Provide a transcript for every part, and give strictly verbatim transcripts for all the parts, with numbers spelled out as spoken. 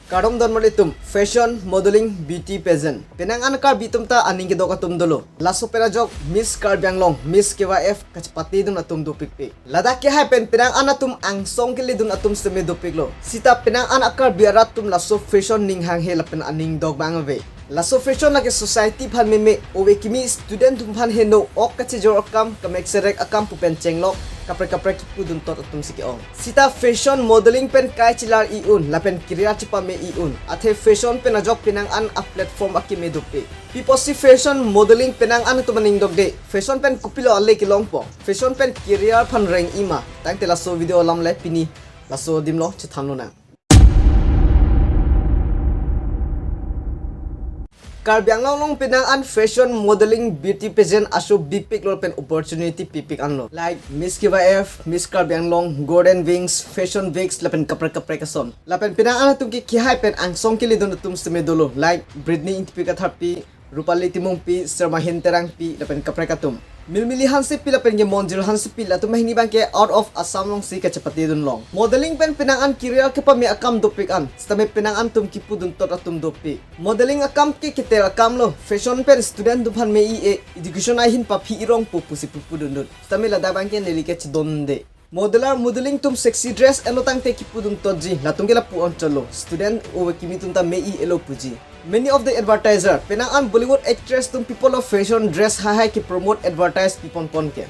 Kardom don marli atum, fashion, modeling, beauty pageant. Penang an Karbi atum ta aning kedok atum dolo. Laso pen ajok Miss Karbi Anglong, Miss K Y F kachepatedun atum dopikpik. Ladak ke hai pen penang an atum angsong keledun atum seme dopiklo. Sita penang an a Karbi arat atum laso fashion ning hanghe lapen aning dok abang ave. Laso fashion lake society aphan meme, ove kimi student atum aphan heno, ok kachejor akam, kamek serek akam pu pen chenglok, kaprek kaprek kipudun tot atum si ke-ong. Sita fashion modeling pen kai chelar-i un, lapen career chepame-i un. Athe fashion pen ajok penang an a platform akeme dopik. Pi apotsi fashion modeling penang an atum aning dokde? Fashion pen kopilo ale kelongpo? Fashion pen career aphan reng-i ma? Tangte laso video alam le pini laso adim lo chethan lonang. Karbi Anglong along penang an fashion modeling beauty pageant aso bipiklo pen opportunity pipik anlo. Like Miss K Y F, Miss Karbi Anglong, Golden Wings, Fashion Weeks, lapen kaprek kaprek ason. Lapen penang an atum ke kehai pen angsong keledun atum seme dolo. Like Britney Ingtipi Katharpi, Rupali Timungpi, Sermahin Terangpi, lapen kaprek atum. Milmili Hansepi lapen ke Monjir Hansepi, latum hini abang ke out of Assam alongsi kachepatedun long. Modeling pen penang an career kepame akam dopik an, sitame penang an atum kipudun tot atum dopik. Modeling akam ke kitel akam lo, fashion pen student atum aphan me-i-e, education ahin paphi irongpo pusi pupudundun. Sitame ladak abang ke neli ke chedonde. Modeler modeling atum sexy dress elo tangte kipudun totji, latum ke lapu oncholo. Student ove kimi atum ta me-i-elo puji. Many of the advertiser, penang an Bollywood actress atum pi apotlo fashion dress hai hai ke promote advertise piponpon ke.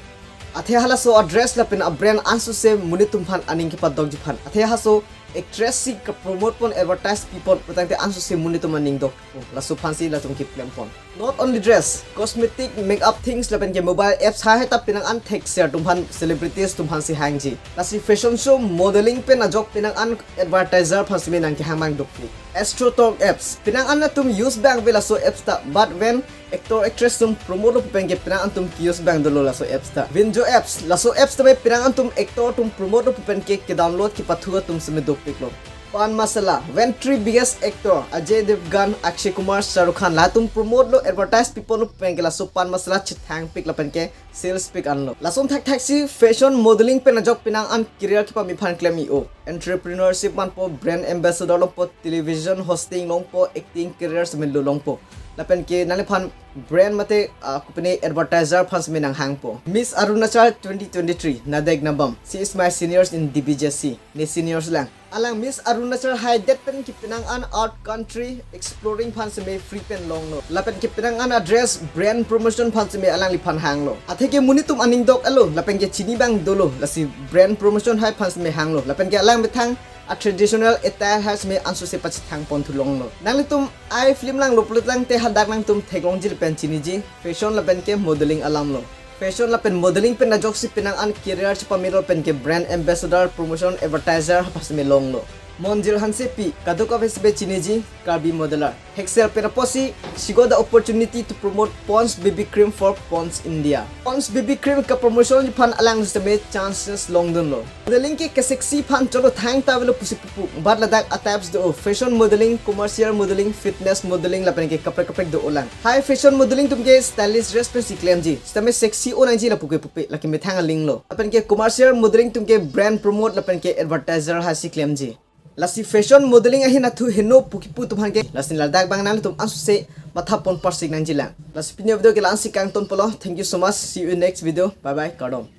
Athe halaso a dress lapen a brand ansose monit atum aphan aning kepadokji aphan. Athe halaso actress si ke promote pon, advertise pipon putangte ansose monit atum aning dok. Oh, laso aphansi latum keklempon. Not only dress, cosmetic, makeup things lapen ke mobile apps hai hai ta penang an thekser atum aphan, celebrities atum aphansi hangji. Lasi fashion show, modeling pen ajok penang an advertiser aphan seme nangkehang abang dopik. Astro Talk apps, penang an atum use abang ave laso apps ta, but when actor actress atum promote lo pu pen ke penang an atum ke-use abang dolo laso apps ta. Vinjo apps, laso apps tame penang an atum actor atum promote lo pu pen ke kedownload kepathu atum seme dopiklo. Pan Masala, when three biggest actor Ajay Devgan, Akshay Kumar, Shah Rukh Khan latum promote lo, advertise pipon lo pu pen ke laso Pan Masala chethangpik lapen ke sales pik anlo. Lason thakthak si fashion modeling pen ajok penang an career kepame aphan klem-i-o. Entrepreneurship manpo, brand ambassador longpo, television hosting longpo, acting career seme lo longpo. Lapen ke nangliphan brand mate, ah, company advertiser aphan seme nanghangpo. Miss Arunachal twenty twenty-three, Nadek Nabam. She is my seniors in D B J C. Ne seniors lang. Alang Miss Arunachal haidet pen ke penang an out country exploring aphan seme free pen longlo. Lapen ke penang an a dress brand promotion aphan seme alangliphan hanglo. Athe ke monit atum aning dok alo, lapen ke chini abang dolo, lasi brand promotion hai aphan seme hanglo. Lapen ke alang methang a traditional attire hai seme ansose pachethang ponthu longlo. Nanglitum ai film langlo pulo tangte hadak nangtum theklongji lapen chiniji, fashion lapen ke modeling alam lo. Fashion lapen modeling pen ajoksi penang an career chepamelo pen ke brand ambassador, promotion, advertiser ha aphan seme longlo. Monjir Hansepi, kadokave seme chiniji, Karbi modeler. Thekser pen apotsi, she got the opportunity to promote Pond's baby cream for Pond's India. Pond's baby cream ka promotion aphan alang seme chances longdunlo. Modeling ke ke sexy aphan cholo thangta avelo pusi pupu. But ladak a types do, fashion modeling, commercial modeling, fitness modeling lapen ke kaprek kaprek do-olang. Hai fashion modeling atum ke stylish dress pensi klemji. Sitame sexy onangji lapu ke pupe, lake methang aling lo. Lapen ke commercial modeling atum ke brand promote lapen ke advertiser haisi klemji. Lasi fashion modeling ahin athu heno pu kipu atum aphan ke. Lasi ladak abang nangtum ansose matha pon parsik nangjilang. Lasi pini video ke la-ansi kangton polo. Thank you so much. See you in next video. Bye bye. Kardom.